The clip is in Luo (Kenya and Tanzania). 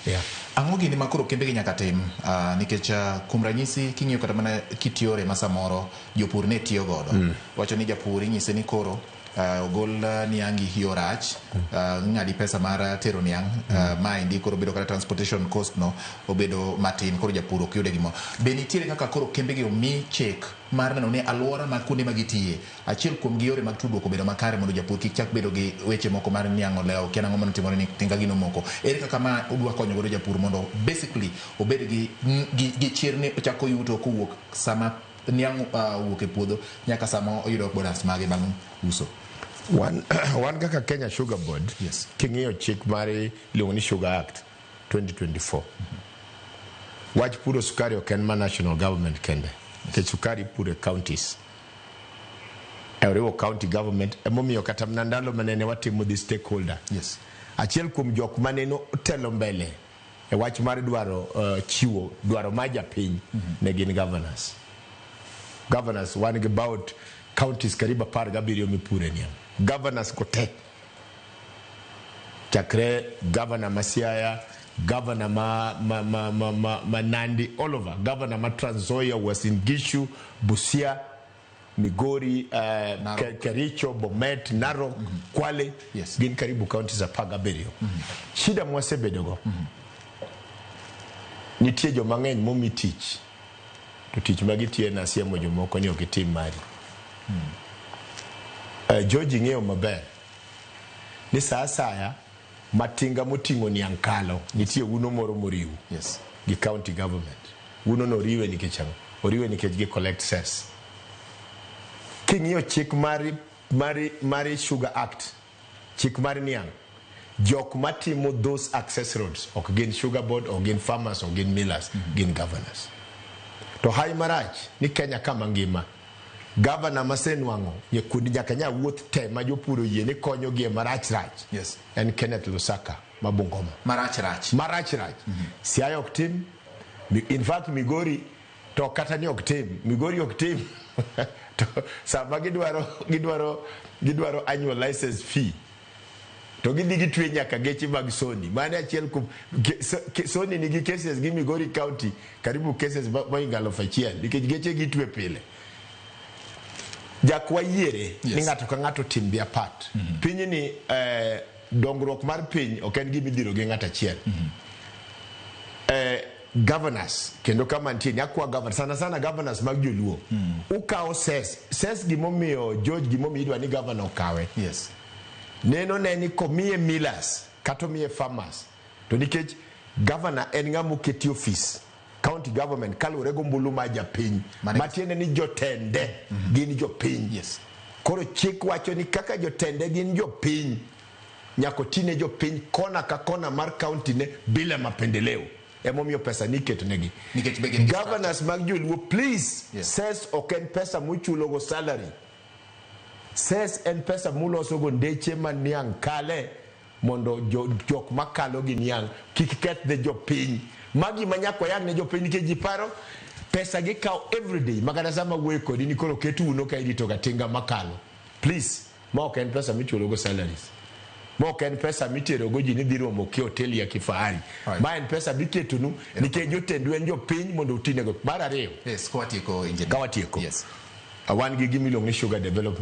Yeah. Ang'o gini ma koro kembe gi nyaka tim? Nikech kuom ranyisi, king'iyo kata mana kit yore ma samoro jopur ne tiyo godo, wacho ni japur inyise ni koro ogol niangi yo rach, ng'adi pesa mar tero niang', maendi koro bedo kata transportation cost no obedo matin, koro japur ok yude gimoro. Be nitiere kaka koro kembe gi omi chik mar neno ni alwora mag kuonde ma gitiye, achiel kuom gi yore mag tudruok obedo makare, mondo japur kik chak bedo gi weche moko mar niang' olewo, kia nang'o manotimore ni tinga gino moko? Ere kaka ma udwa konyo godo japur mondo basically obed gi chir ni ochako yuto kowuok sama niang' owuok e puodho nyaka sama oyudo bonus mage bang' uso? Wan kaka Kenya Sugar Board, king'iyo chik mar iluongo ni Sugar Act 2024, wach puro sukari ok en ma national government kende, nikech sukari ipuro e counties e oriwo county government. Emomiyo kata mana ndalo manene watimo the stakeholder, achiel kuom jok manene otelo mbele e wach mar dwaro chiwo dwaro mar japiny ne gin governors. Governors, wan gi about counties karibu 17 mipure niang'. Governors go te, chakre governor ma Siaya, governor ma Nandi, all over, governor ma Trans Nzoia, Uasin Gishu, Busia, Migori, Narok. Kericho, Bomet, Narok, Kwale, gin karibu counties 17. Shida mwasebedogo, nitie joma ng'eny momi tich, to tich ma gitiyo en asiemo jomoko ni ok itim mari. George, ing'eyo maber ni sa asaya ma tinga moting'o niang' kalo, nitie uno moro moriw gi county government. Uno no oriwe nikech ang'o? Oriwe nikech gi collect cess. King'iyo chik mar Sugar Act, chik mar niang', jok matimo those access roads ok gin sugar board, ok gin farmers, ok gin millers, gin governors. To hai marach ni Kenya kama ngima, governor masenwang'o nyekundi nyaka nya wuoth te ma jopur oyie ni konyogi e marach rach en Kenneth Lusaka ma Bungoma. Marach rach. Marach rach. Siaya ok tim. In fact, Migori to kata ni ok tim. Migori ok tim. To sama gidwaro annual license fee, to gidhi gitwe nyaka geche mag Sony. Mano achiel kuom Sony nigi cases gi Migori County, karibu cases mohingo 1000, nikech geche gitwe pile. Jak wayiere ni ng'ato ka ng'ato tim their part. Pinyni, dongruok mar piny ok en gima idhiro gi ng'ato achiel. Governors kendo kama nitie ni akwa governors, sana sana governors mag joluo, ukawo cess. Cess, gimomiyo, George, gimomiyo idwa ni governor okawe, neno ne ni komiye millers kata omiye farmers, to nikech governor en ng'ama oketi office county government kaluwore gombulu mar japiny, matiende ni jotende gin jopiny. Koro chik wacho ni kaka jotende gin jopiny, nyaka otine jopiny kona ka kona mar county ne bila mapendeleo. Emomiyo pesa ni iketonegi. Nikech be gin gi Governors mag joluo, please, cess ok en pesa muchulogo salary. Cess en pesa mulosogo ndeche ma niang' kale, mondo jok makalo gi niang' kik keth ne jopiny. Magi ma nyaka wayang ne jopiny, nikech ji paro pesa gikawo everyday, makata sama wuoyo kodi ni koro ket uno ka irito ga tinga makalo. Please, ma ok en pesa michulogo salaries, ma ok en pesa miterogo ji ni dhi romo ki hotel ya kifahari. Ma en pesa miketonu nikech jotendu en jopiny mondo utinego. Mar ariyo, Yes, kawatieko, engineer. Kawatieko, wan gi gima iluongo ni Sugar Development